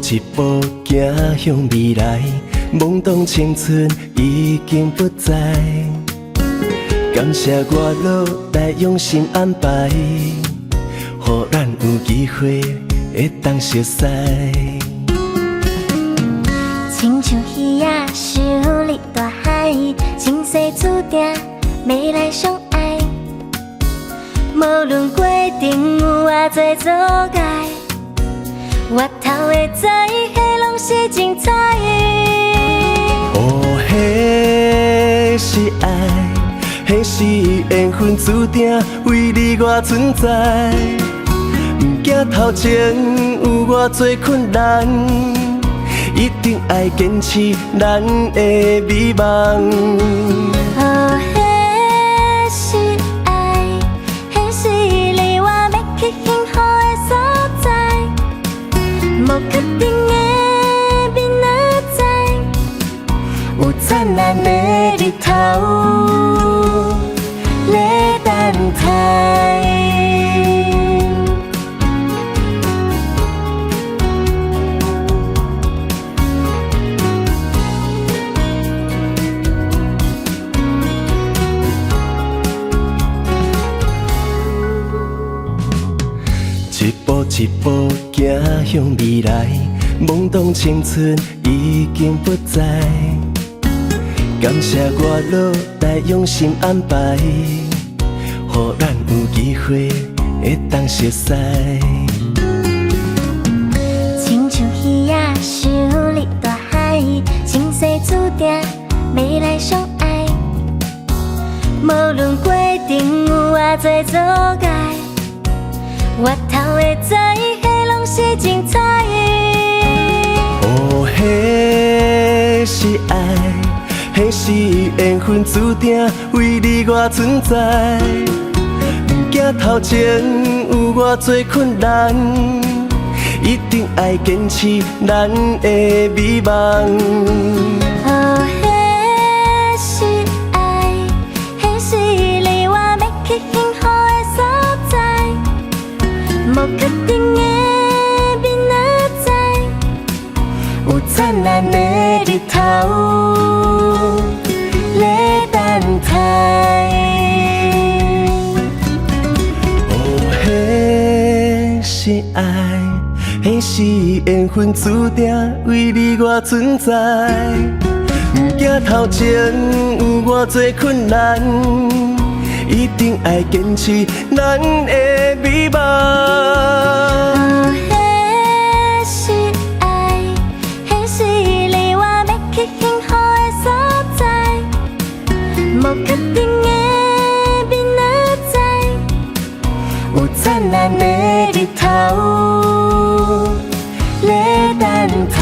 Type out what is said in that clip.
一步行向未來，懵懂青春已經不在。感謝我老來用心安排，予咱有機會會當熟似。親像魚仔游入大海，前世注定欲來相愛。無論過程有偌濟阻礙，我頭會知，彼攏是精彩。哦，彼是愛，彼是緣分注定為你我存在。毋驚頭前有偌濟困難，一定愛堅持咱的美夢。哦，彼是愛，彼是你我欲去幸福的所在。無確定的明仔載，有燦爛的日頭咧等待。一步一步行向未來，懵懂青春已經不在。感謝我老來用心安排，予咱有機會會當熟似。親像魚仔游入大海，前世注定欲來相愛。無論過程有偌濟阻礙，我頭會知，彼攏是精彩。哦，彼是愛，彼是緣分注定為你我存在。毋驚頭前有偌濟困難，一定愛堅持咱的美夢。哦，彼是愛，彼是你我欲去幸福的所在。無確定的明仔載，有燦爛的日頭咧等待。哦，彼是愛，彼是緣分注定為你我存在。毋驚頭前有偌濟困難，一定愛堅持咱的美夢。哦，彼是愛，彼是你我欲去幸福的所在。無確定的明仔載，有燦爛的日頭咧等待。